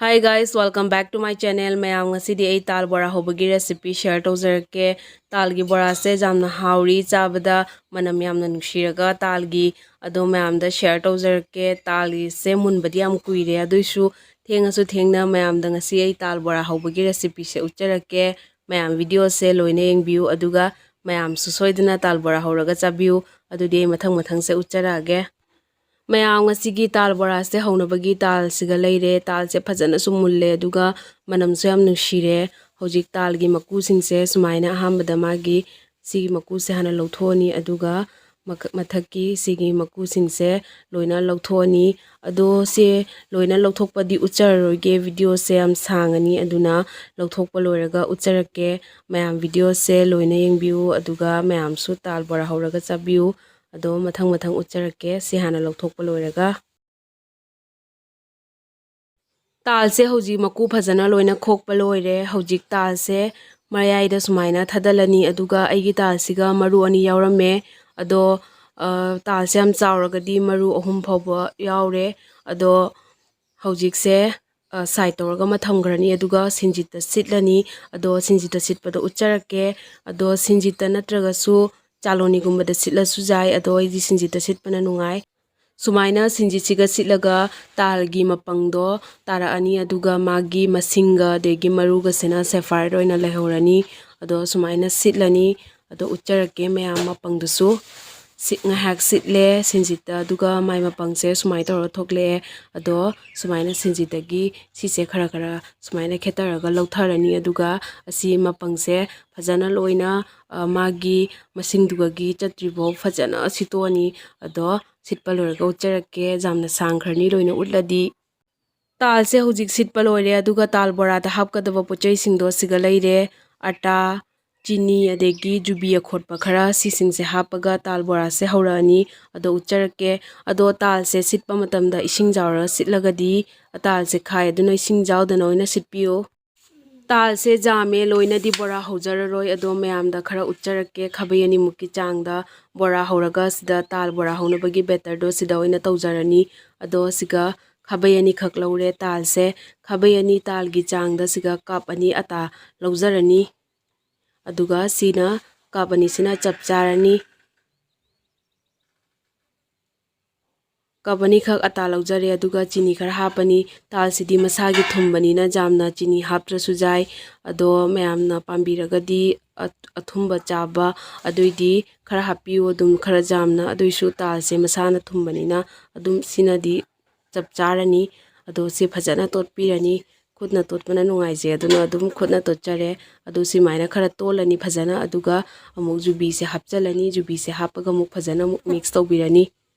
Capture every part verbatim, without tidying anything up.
Hi guys, welcome back to my channel. ꯃꯌꯥꯝ, ꯉꯁꯤꯗꯤ ꯑꯩ ꯇꯥꯜ ꯕꯣꯔꯥ ꯍꯧꯕꯒꯤ recipe share ꯇꯧꯖꯔꯛꯀꯦ꯫ ꯇꯥꯜꯒꯤ ꯕꯣꯔꯥꯁꯦ ꯌꯥꯝꯅ ꯍꯥꯎꯔꯤ, ꯆꯥꯕꯗ ꯃꯅꯝ ꯌꯥꯝꯅ ꯅꯨꯡꯁꯤꯔꯒ ꯇꯥꯜꯒꯤ ꯑꯗꯣ ꯃꯌꯥꯝꯗ share ꯇꯧꯖꯔꯛꯀꯦ꯫ ꯇꯥꯜꯒꯤꯁꯦ ꯃꯨꯟꯕꯗꯤ ꯌꯥꯝ ꯀꯨꯏꯔꯦ, ꯑꯗꯨꯏꯁꯨ ꯊꯦꯡꯉꯁꯨ ꯊꯦꯡꯅ ꯃꯌꯥꯝꯗ ꯉꯁꯤ ꯑꯩ ꯇꯥꯜ ꯕꯣꯔꯥ ꯍꯧꯕꯒꯤ recipeꯁꯦ ꯎꯠꯆꯔꯛꯀꯦ꯫ ꯃꯌꯥꯝ videoꯁꯦ ꯂꯣꯏꯅ ꯌꯦꯡꯕꯤꯌꯨ, ꯑꯗꯨꯒ ꯃꯌꯥꯝꯁꯨ ꯁꯣꯏꯗꯅ ꯇꯥꯜ ꯕꯣꯔꯥ ꯍꯧꯔꯒ ꯆꯥꯕꯤꯌꯨ꯫ ꯑꯗꯨꯗꯤ ꯑꯩ ꯃꯊꯪ ꯃꯊꯪꯁꯦ ꯎꯠꯆꯔꯛꯑꯒꯦ꯫ ꯃꯌꯥꯝ, ꯉꯁꯤꯒꯤ ꯇꯥꯜ ꯕꯣꯔꯥꯁꯦ ꯍꯧꯅꯕꯒꯤ ꯇꯥꯜꯁꯤꯒ ꯂꯩꯔꯦ꯫ ꯇꯥꯜꯁꯦ ꯐꯖꯅꯁꯨ ꯃꯨꯜꯂꯦ, ꯑꯗꯨꯒ ꯃꯅꯝꯁꯨ ꯌꯥꯝ ꯅꯨꯡꯁꯤꯔꯦ꯫ ꯍꯧꯖꯤꯛ ꯇꯥꯜꯒꯤ ꯃꯀꯨꯁꯤꯡꯁꯦ ꯁꯨꯃꯥꯏꯅ ꯑꯍꯥꯟꯕꯗ ꯃꯥꯒꯤ ꯁꯤꯒꯤ ꯃꯀꯨꯁꯦ ꯍꯥꯟꯅ ꯂꯧꯊꯣꯛꯑꯅꯤ, ꯑꯗꯨꯒ ꯃꯈ-, ꯃꯊꯛꯀꯤ ꯁꯤꯒꯤ ꯃꯀꯨꯁꯤꯡꯁꯦ ꯂꯣꯏꯅ ꯂꯧꯊꯣꯛꯑꯅꯤ꯫ ꯑꯗꯣ ꯁꯦ ꯂꯣꯏꯅ ꯂꯧꯊꯣꯛꯄꯗꯤ ꯎꯠꯆꯔꯔꯣꯏꯒꯦ, videoꯁꯦ ꯌꯥꯝ ꯁꯥꯡꯉꯅꯤ, ꯑꯗꯨꯅ ꯂꯧꯊꯣꯛꯄ ꯂꯣꯏꯔꯒ ꯎꯠꯆꯔꯛꯀꯦ꯫ ꯃꯌꯥꯝ, videoꯁꯦ ꯂꯣꯏꯅ ꯌꯦꯡꯕꯤꯌꯨ, ꯑꯗꯨꯒ ꯃꯌꯥꯝꯁꯨ ꯇꯥꯜ ꯕꯣꯔꯥ ꯍꯧꯔꯒ ꯆꯥꯕꯤꯌꯨ꯫ ꯑꯗꯣ ꯃꯊꯪ ꯃꯊꯪ ꯎꯠꯆꯔꯛꯀꯦ, ꯁꯤ ꯍꯥꯟꯅ ꯂꯧꯊꯣꯛꯄ ꯂꯣꯏꯔꯒ꯫ ꯇꯥꯜꯁꯦ ꯍꯧꯖꯤꯛ ꯃꯀꯨ ꯐꯖꯅ ꯂꯣꯏꯅ ꯈꯣꯛꯄ ꯂꯣꯏꯔꯦ꯫ ꯍꯧꯖꯤꯛ ꯇꯥꯜꯁꯦ ꯃꯌꯥꯏꯗ ꯁꯨꯃꯥꯏꯅ ꯊꯥꯗꯜꯂꯅꯤ, ꯑꯗꯨꯒ ꯑꯩꯒꯤ ꯇꯥꯜꯁꯤꯒ ꯃꯔꯨ ꯑꯅꯤ ꯌꯥꯎꯔꯝꯃꯦ, ꯑꯗꯣ, ꯑ, ꯇꯥꯜꯁꯦ ꯌꯥꯝ ꯆꯥꯎꯔꯒꯗꯤ ꯃꯔꯨ ꯑꯍꯨꯝ ꯐꯥꯎꯕ ꯌꯥꯎꯔꯦ꯫ ꯑꯗꯣ ꯍꯧꯖꯤꯛꯁꯦ, ꯑ, side ꯇꯧꯔꯒ ꯑꯃ ꯊꯝꯈ꯭ꯔꯅꯤ, ꯑꯗꯨꯒ ꯁꯤꯡꯖꯤꯠꯇ ꯁꯤꯠꯂꯅꯤ꯫ ꯑꯗꯣ ꯁꯤꯡꯖꯤꯠꯇ ꯁꯤꯠꯄꯗꯣ ꯎꯠꯆꯔꯛꯀꯦ꯫ ꯑꯗꯣ ꯁꯤꯡꯖꯤꯠꯇ ꯅꯠꯇ꯭ꯔꯒꯁꯨ ꯆꯥꯂꯣꯅꯤꯒꯨꯝꯕꯗ ꯁꯤꯠꯂꯁꯨ ꯌꯥꯏ, ꯑꯗꯣ ꯑꯩꯗꯤ ꯁꯤꯡꯖꯤꯠꯇ ꯁꯤꯠꯄꯅ ꯅꯨꯡꯉꯥꯏ꯫ ꯁꯨꯃꯥꯏꯅ ꯁꯤꯡꯖꯤꯠꯁꯤꯒ ꯁꯤꯠꯂꯒ ꯇꯥꯜꯒꯤ ꯃꯄꯪꯗꯣ ꯇꯥꯔꯛꯑꯅꯤ, ꯑꯗꯨꯒ ꯃꯥꯒꯤ ꯃꯁꯤꯡꯒ ꯑꯗꯒꯤ ꯃꯔꯨꯒꯁꯤꯅ separate ꯑꯣꯏꯅ ꯂꯩꯍꯧꯔꯅꯤ꯫ ꯑꯗꯣ ꯁꯨꯃꯥꯏꯅ ꯁꯤꯠꯂꯅꯤ꯫ ꯑꯗꯣ ꯎꯠꯆꯔꯛꯀꯦ ꯃꯌꯥꯝ ꯃꯄꯪꯗꯨꯁꯨ꯫ ꯁꯤꯠ-, ꯉꯥꯏꯍꯥꯛ ꯁꯤꯠꯂꯦ ꯁꯤꯡꯖꯤꯠꯇ, ꯑꯗꯨꯒ ꯃꯥꯏ ꯃꯄꯪꯁꯦ ꯁꯨꯃꯥꯏꯅ ꯇꯧꯔꯒ ꯊꯣꯛꯂꯛꯑꯦ꯫ ꯑꯗꯣ ꯁꯨꯃꯥꯏꯅ ꯁꯤꯡꯖꯤꯠꯇꯒꯤ ꯁꯤꯁꯦ ꯈꯔ ꯈꯔ ꯁꯨꯃꯥꯏꯅ ꯈꯦꯠꯇꯔꯒ ꯂꯧꯊꯔꯅꯤ, ꯑꯗꯨꯒ ꯑꯁꯤ ꯃꯄꯪꯁꯦ ꯐꯖꯅ ꯂꯣꯏꯅ, ꯑ, ꯃꯥꯒꯤ ꯃꯁꯤꯡꯗꯨꯒꯒꯤ ꯆꯠꯇ꯭ꯔꯤꯐꯥꯎ ꯐꯖꯅ ꯁꯤꯠꯇꯣꯛꯑꯅꯤ꯫ ꯑꯗꯣ ꯁꯤꯠꯄ ꯂꯣꯏꯔꯒ ꯎꯠꯆꯔꯛꯀꯦ, ꯌꯥꯝꯅ ꯁꯥꯡꯈ꯭ꯔꯅꯤ ꯂꯣꯏꯅ ꯎꯠꯂꯗꯤ꯫ ꯇꯥꯜꯁꯦ ꯍꯧꯖꯤꯛ ꯁꯤꯠꯄ ꯂꯣꯏꯔꯦ, ꯑꯗꯨꯒ ꯇꯥꯜ ꯕꯣꯔꯥꯗ ꯍꯥꯞꯀꯗꯕ ꯄꯣꯠꯆꯩꯁꯤꯡꯗꯣ ꯁꯤꯒ ꯂꯩꯔꯦ: ꯑꯥꯇꯥ, ꯆꯤꯅꯤ, ꯑꯗꯒꯤ ꯖꯨꯕꯤ ꯑꯈꯣꯠꯄ ꯈꯔ, ꯁꯤꯁꯤꯡꯁꯦ ꯍꯥꯞꯄꯒ ꯇꯥꯜ ꯕꯣꯔꯥꯁꯦ ꯍꯧꯔꯛꯑꯅꯤ꯫ ꯑꯗꯣ ꯎꯠꯆꯔꯛꯀꯦ꯫ ꯑꯗꯣ ꯇꯥꯜꯁꯦ ꯁꯤꯠꯄ ꯃꯇꯝꯗ ꯏꯁꯤꯡ ꯌꯥꯎꯔꯒ ꯁꯤꯠꯂꯒꯗꯤ ꯇꯥꯜꯁꯦ ꯈꯥꯏ, ꯑꯗꯨꯅ ꯏꯁꯤꯡ ꯌꯥꯎꯗꯅ ꯑꯣꯏꯅ ꯁꯤꯠꯄꯤꯌꯨ꯫ ꯇꯥꯜꯁꯦ ꯌꯥꯝꯃꯦ, ꯂꯣꯏꯅꯗꯤ ꯕꯣꯔꯥ ꯍꯧꯖꯔꯔꯣꯏ, ꯑꯗꯣ ꯃꯌꯥꯝꯗ ꯈꯔ ꯎꯠꯆꯔꯛꯀꯦ꯫ ꯈꯥꯕꯩ ꯑꯅꯤꯃꯨꯛꯀꯤ ꯆꯥꯡꯗ ꯕꯣꯔꯥ ꯍꯧꯔꯒ ꯁꯤꯗ ꯇꯥꯜ ꯕꯣꯔꯥ ꯍꯧꯅꯕꯒꯤ batterꯗꯣ ꯁꯤꯗ ꯑꯣꯏꯅ ꯇꯧꯖꯔꯅꯤ꯫ ꯑꯗꯣ ꯁꯤꯒ ꯈꯥꯕꯩ ꯑꯅꯤꯈꯛ ꯂꯧꯔꯦ ꯇꯥꯜꯁꯦ꯫ ꯈꯥꯕꯩ ꯑꯅꯤ ꯇꯥꯜꯒꯤ ꯆꯥꯡꯗ ꯁꯤꯒ ꯀꯞ ꯑꯅꯤ ꯑꯇꯥ ꯂꯧꯖꯔꯅꯤ꯫ ꯑꯗꯨꯒ ꯁꯤꯅ ꯀꯞ ꯑꯅꯤꯁꯤꯅ ꯆꯞ ꯆꯥꯔꯅꯤ꯫ ꯀꯞ ꯑꯅꯤꯈꯛ ꯑꯇꯥ ꯂꯧꯖꯔꯦ, ꯑꯗꯨꯒ ꯆꯤꯅꯤ ꯈꯔ ꯍꯥꯞꯄꯅꯤ꯫ ꯇꯥꯜꯁꯤꯗꯤ ꯃꯁꯥꯒꯤ ꯊꯨꯝꯕꯅꯤꯅ ꯌꯥꯝꯅ ꯆꯤꯅꯤ ꯍꯥꯞꯇ꯭ꯔꯁꯨ ꯌꯥꯏ꯫ ꯑꯗꯣ ꯃꯌꯥꯝꯅ ꯄꯥꯝꯕꯤꯔꯒꯗꯤ ꯑ-, ꯑꯊꯨꯝꯕ ꯆꯥꯕ ꯑꯗꯨꯏꯗꯤ ꯈꯔ ꯍꯥꯞꯄꯤꯌꯨ, ꯑꯗꯨꯝ ꯈꯔ ꯌꯥꯝꯅ꯫ ꯑꯗꯨꯏꯁꯨ ꯇꯥꯜꯁꯦ ꯃꯁꯥꯅ ꯊꯨꯝꯕꯅꯤꯅ ꯑꯗꯨꯝ ꯁꯤꯅꯗꯤ ꯆꯞ ꯆꯥꯔꯅꯤ꯫ ꯑꯗꯣ ꯁꯤ ꯐꯖꯅ ꯇꯣꯠꯄꯤꯔꯅꯤ꯫ ꯈꯨꯠꯅ ꯇꯣꯠꯄꯅ ꯅꯨꯡꯉꯥꯏꯖꯩ, ꯑꯗꯨꯅ ꯑꯗꯨꯝ ꯈꯨꯠꯅ ꯇꯣꯠꯆꯔꯦ꯫ ꯑꯗꯨ ꯁꯨꯃꯥꯏꯅ ꯈꯔ ꯇꯣꯠꯂꯅꯤ ꯐꯖꯅ, ꯑꯗꯨꯒ ꯑꯃꯨꯛ ꯌꯨꯕꯤꯁꯦ ꯍꯥꯞꯆꯤꯜꯂꯅꯤ꯫ ꯌꯨꯕꯤꯁꯦ ꯍꯥꯞꯄꯒ ꯑꯃꯨꯛ ꯐꯖꯅ ꯑꯃꯨꯛ ꯃꯤꯛꯁ ꯇꯧꯕꯤꯔꯅꯤ꯫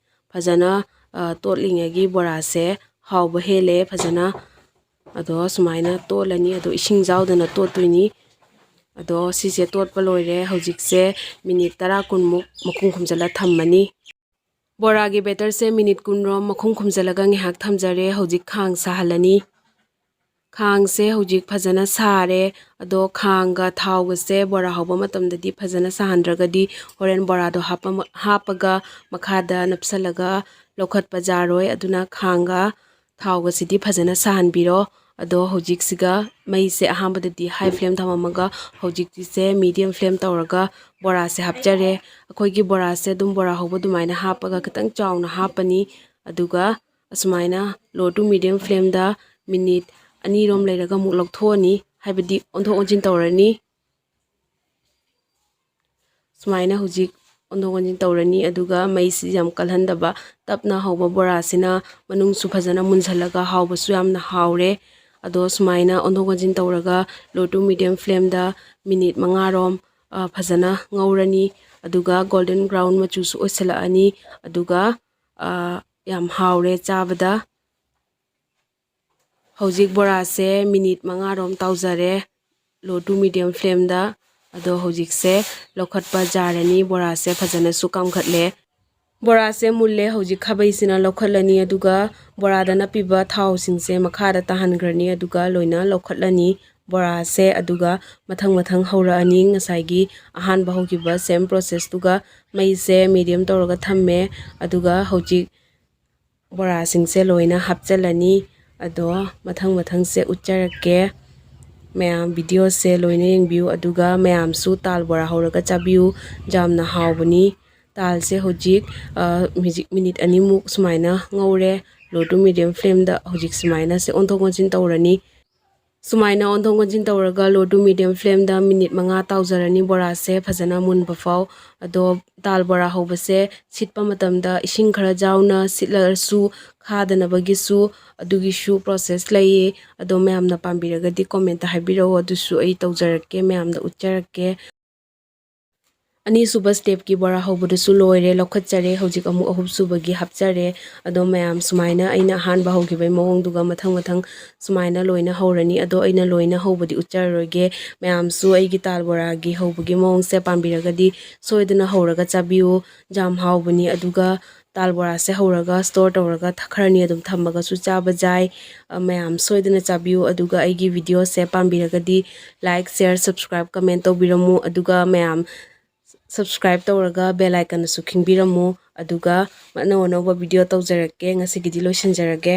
ꯐꯖꯅ, ꯑ, ꯇꯣꯠꯂꯤꯉꯩꯒꯤ ꯕꯣꯔꯥꯁꯦ ꯍꯥꯎꯕ ꯍꯦꯜꯂꯦ꯫ ꯐꯖꯅ ꯑꯗꯣ ꯁꯨꯃꯥꯏꯅ ꯇꯣꯠꯂꯅꯤ꯫ ꯑꯗꯣ ꯏꯁꯤꯡ ꯌꯥꯎꯗꯅ ꯇꯣꯠꯇꯣꯏꯅꯤ꯫ ꯑꯗꯣ ꯁꯤꯁꯦ ꯇꯣꯠꯄ ꯂꯣꯏꯔꯦ꯫ ꯍꯧꯖꯤꯛꯁꯦ ꯃꯤꯅꯤꯠ ꯇꯔꯥ ꯀꯨꯟꯃꯨꯛ ꯃꯈꯨꯝ ꯈꯨꯝꯖꯤꯜꯂ ꯊꯝꯃꯅꯤ꯫ ꯕꯣꯔꯥꯒꯤ ꯕꯦꯇꯔꯁꯦ ꯃꯤꯅꯤꯠ ꯀꯨꯟꯔꯣꯝ ꯃꯈꯨꯝ ꯈꯨꯝꯖꯤꯜꯂꯒ ꯉꯥꯏꯍꯥꯛ ꯊꯝꯖꯔꯦ꯫ ꯍꯧꯖꯤꯛ ꯈꯥꯡ ꯁꯥꯍꯜꯂꯅꯤ꯫ ꯈꯥꯡꯁꯦ ꯍꯧꯖꯤꯛ ꯐꯖꯅ ꯁꯥꯔꯦ꯫ ꯑꯗꯣ ꯈꯥꯡꯒ ꯊꯥꯎꯒꯁꯦ ꯕꯣꯔꯥ ꯍꯧꯕ ꯃꯇꯝꯗꯗꯤ ꯐꯖꯅ ꯁꯥꯍꯟꯗ꯭ꯔꯒꯗꯤ ꯍꯣꯔꯦꯟ ꯕꯣꯔꯥꯗꯣ ꯍꯥꯞꯄ-, ꯍꯥꯞꯄꯒ ꯃꯈꯥꯗ ꯅꯞꯁꯜꯂꯒ ꯂꯧꯈꯠꯄ ꯌꯥꯔꯣꯏ꯫ ꯑꯗꯨꯅ ꯈꯥꯡꯒ ꯊꯥꯎꯒꯁꯤꯗꯤ ꯐꯖꯅ ꯁꯥꯍꯟꯕꯤꯔꯣ꯫ ꯑꯗꯣ ꯍꯧꯖꯤꯛꯁꯤꯒ ꯃꯩꯁꯦ ꯑꯍꯥꯟꯕꯗꯗꯤ ꯍꯥꯏ ꯐ꯭ꯂꯦꯝ ꯊꯝꯃꯝꯃꯒ ꯍꯧꯖꯤꯛꯇꯤꯁꯦ ꯃꯤꯗꯤꯌꯝ ꯐ꯭ꯂꯦꯝ ꯇꯧꯔꯒ ꯕꯣꯔꯥꯁꯦ ꯍꯥꯞꯆꯔꯦ꯫ ꯑꯩꯈꯣꯏꯒꯤ ꯕꯣꯔꯥꯁꯦ ꯑꯗꯨꯝ ꯕꯣꯔꯥ ꯍꯧꯕ ꯑꯗꯨꯃꯥꯏꯅ ꯍꯥꯞꯄꯒ ꯈꯤꯇꯪ ꯆꯥꯎꯅ ꯍꯥꯞꯄꯅꯤ꯫ ꯑꯗꯨꯒ ꯑꯁꯨꯃꯥꯏꯅ low to medium flameꯗ ꯃꯤꯅꯤꯠ ꯑꯅꯤꯔꯣꯝ ꯂꯩꯔꯒ ꯑꯃꯨꯛ ꯂꯧꯊꯣꯛꯑꯅꯤ, ꯍꯥꯏꯕꯗꯤ ꯑꯣꯟꯊꯣꯛ ꯑꯣꯟꯁꯤꯟ ꯇꯧꯔꯅꯤ꯫ ꯁꯨꯃꯥꯏꯅ ꯍꯧꯖꯤꯛ ꯑꯣꯟꯊꯣꯛ ꯑꯣꯟꯁꯤꯟ ꯇꯧꯔꯅꯤ꯫ ꯑꯗꯨꯒ ꯃꯩꯁꯤ ꯌꯥꯝ ꯀꯜꯍꯟꯗꯕ, ꯇꯞꯅ ꯍꯧꯕ ꯕꯣꯔꯥꯁꯤꯅ ꯃꯅꯨꯡꯁꯨ ꯐꯖꯅ ꯃꯨꯟꯁꯜꯂꯒ ꯍꯥꯎꯕꯁꯨ ꯌꯥꯝꯅ ꯍꯥꯎꯔꯦ꯫ ꯑꯗꯣ ꯁꯨꯃꯥꯏꯅ ꯑꯣꯟꯊꯣꯛ ꯑꯣꯟꯁꯤꯟ ꯇꯧꯔꯒ low to medium flameꯗ ꯃꯤꯅꯤꯠ ꯃꯉꯥꯔꯣꯝ, ꯑ, ꯐꯖꯅ ꯉꯧꯔꯅꯤ꯫ ꯑꯗꯨꯒ golden brown ꯃꯆꯨꯁꯨ ꯑꯣꯏꯁꯜꯂꯛꯑꯅꯤ꯫ ꯑꯗꯨꯒ, ꯑ, ꯌꯥꯝ ꯍꯥꯎꯔꯦ ꯆꯥꯕꯗ꯫ ꯍꯧꯖꯤꯛ ꯕꯣꯔꯥꯁꯦ ꯃꯤꯅꯤꯠ ꯃꯉꯥꯔꯣꯝ ꯇꯥꯎꯖꯔꯦ, low to medium flameꯗ꯫ ꯑꯗꯣ ꯍꯧꯖꯤꯛꯁꯦ ꯂꯧꯈꯠꯄ ꯌꯥꯔꯅꯤ꯫ ꯕꯣꯔꯥꯁꯦ ꯐꯖꯅꯁꯨ ꯀꯥꯝꯈꯠꯂꯦ꯫ ꯕꯣꯔꯥꯁꯦ ꯃꯨꯜꯂꯦ꯫ ꯍꯧꯖꯤꯛ ꯈꯥꯕꯩꯁꯤꯅ ꯂꯧꯈꯠꯂꯅꯤ, ꯑꯗꯨꯒ ꯕꯣꯔꯥꯗ ꯅꯞꯄꯤꯕ ꯊꯥꯎꯁꯤꯡꯁꯦ ꯃꯈꯥꯗ ꯇꯥꯍꯟꯈ꯭ꯔꯅꯤ, ꯑꯗꯨꯒ ꯂꯣꯏꯅ ꯂꯧꯈꯠꯂꯅꯤ ꯕꯣꯔꯥꯁꯦ꯫ ꯑꯗꯨꯒ ꯃꯊꯪ ꯃꯊꯪ ꯍꯧꯔꯛꯑꯅꯤ꯫ ꯉꯁꯥꯏꯒꯤ ꯑꯍꯥꯟꯕ ꯍꯧꯈꯤꯕ same processꯇꯨꯒ ꯃꯩꯁꯦ medium ꯇꯧꯔꯒ ꯊꯝꯃꯦ꯫ ꯑꯗꯨꯒ ꯍꯧꯖꯤꯛ ꯕꯣꯔꯥꯁꯤꯡꯁꯦ ꯂꯣꯏꯅ ꯍꯥꯞꯆꯤꯜꯂꯅꯤ꯫ ꯑꯗꯣ ꯃꯊꯪ ꯃꯊꯪꯁꯦ ꯎꯠꯆꯔꯛꯀꯦ꯫ ꯃꯌꯥꯝ videoꯁꯦ ꯂꯣꯏꯅ ꯌꯦꯡꯕꯤꯌꯨ, ꯑꯗꯨꯒ ꯃꯌꯥꯝꯁꯨ ꯇꯥꯜ ꯕꯣꯔꯥ ꯍꯧꯔꯒ ꯆꯥꯕꯤꯌꯨ, ꯌꯥꯝꯅ ꯍꯥꯎꯕꯅꯤ꯫ ꯇꯥꯜꯁꯦ ꯍꯧꯖꯤꯛ ꯍꯧꯖꯤꯛ ꯃꯤꯅꯤꯠ ꯑꯅꯤꯃꯨꯛ ꯁꯨꯃꯥꯏꯅ ꯉꯧꯔꯦ꯫ Low to medium flameꯗ ꯍꯧꯖꯤꯛ ꯁꯨꯃꯥꯏꯅ ꯁꯦ ꯑꯣꯟꯊꯣꯛ ꯑꯣꯟꯁꯤꯟ ꯇꯧꯔꯅꯤ꯫ ꯁꯨꯃꯥꯏꯅ ꯑꯣꯟꯊꯣꯛ ꯑꯣꯟꯁꯤꯟ ꯇꯧꯔꯒ low to medium flameꯗ ꯃꯤꯅꯤꯠ ꯃꯉꯥ ꯇꯥꯎꯖꯔꯅꯤ, ꯕꯣꯔꯥꯁꯦ ꯐꯖꯅ ꯃꯨꯟꯕ ꯐꯥꯎ꯫ ꯑꯗꯣ ꯇꯥꯜ ꯕꯣꯔꯥ ꯍꯧꯕꯁꯦ ꯁꯤꯠꯄ ꯃꯇꯝꯗ ꯏꯁꯤꯡ ꯈꯔ ꯌꯥꯎꯅ ꯁꯤꯠꯂꯁꯨ ꯈꯥꯗꯅꯕꯒꯤꯁꯨ, ꯑꯗꯨꯒꯤꯁꯨ process ꯂꯩꯌꯦ꯫ ꯑꯗꯣ ꯃꯌꯥꯝꯅ ꯄꯥꯝꯕꯤꯔꯒꯗꯤ commentꯇ ꯍꯥꯏꯕꯤꯔꯛꯑꯣ, ꯑꯗꯨꯁꯨ ꯑꯩ ꯇꯧꯖꯔꯛꯀꯦ, ꯃꯌꯥꯝꯗ ꯎꯠꯆꯔꯛꯀꯦ꯫ ꯑꯅꯤꯁꯨꯕ stepꯀꯤ ꯕꯣꯔꯥ ꯍꯧꯕꯗꯨꯁꯨ ꯂꯣꯏꯔꯦ, ꯂꯧꯈꯠꯆꯔꯦ꯫ ꯍꯧꯖꯤꯛ ꯑꯃꯨꯛ ꯑꯍꯨꯝꯁꯨꯕꯒꯤ ꯍꯥꯞꯆꯔꯦ꯫ ꯑꯗꯣ ꯃꯌꯥꯝ ꯁꯨꯃꯥꯏꯅ ꯑꯩꯅ ꯑꯍꯥꯟꯕ ꯍꯧꯈꯤꯕꯒꯤ ꯃꯑꯣꯡꯗꯨꯒ ꯃꯊꯪ ꯃꯊꯪ ꯁꯨꯃꯥꯏꯅ ꯂꯣꯏꯅ ꯍꯧꯔꯅꯤ꯫ ꯑꯗꯣ ꯑꯩꯅ ꯂꯣꯏꯅ ꯍꯧꯕꯗꯤ ꯎꯠꯆꯔꯔꯣꯏꯒꯦ꯫ ꯃꯌꯥꯝꯁꯨ ꯑꯩꯒꯤ ꯇꯥꯜ ꯕꯣꯔꯥꯒꯤ ꯍꯧꯕꯒꯤ ꯃꯑꯣꯡꯁꯦ ꯄꯥꯝꯕꯤꯔꯒꯗꯤ ꯁꯣꯏꯗꯅ ꯍꯧꯔꯒ ꯆꯥꯕꯤꯌꯨ꯫ ꯌꯥꯝ ꯍꯥꯎꯕꯅꯤ꯫ ꯑꯗꯨꯒ ꯇꯥꯜ ꯕꯣꯔꯥꯁꯦ ꯍꯧꯔꯒ store ꯇꯧꯔꯒ ꯊ-, ꯈꯔꯅꯤ ꯑꯗꯨꯝ ꯊꯝꯃꯒꯁꯨ ꯆꯥꯕ ꯌꯥꯏ꯫ ꯑ, ꯃꯌꯥꯝ ꯁꯣꯏꯗꯅ ꯆꯥꯕꯤꯌꯨ꯫ ꯑꯗꯨꯒ ꯑꯩꯒꯤ videoꯁꯦ ꯄꯥꯝꯕꯤꯔꯒꯗꯤ like, share, subscribe, comment ꯇꯧꯕꯤꯔꯝꯃꯨ꯫ ꯑꯗꯨꯒ ꯃꯌꯥꯝ subscribe ꯇꯧꯔꯒ bell iconꯗꯁꯨ ꯈꯤꯡꯕꯤꯔꯝꯃꯨ꯫ ꯑꯗꯨꯒ ꯑꯅꯧ ꯑꯅꯧꯕ video ꯇꯧꯖꯔꯛꯀꯦ꯫ ꯉꯁꯤꯒꯤꯗꯤ ꯂꯣꯏꯁꯤꯟꯖꯔꯒꯦ꯫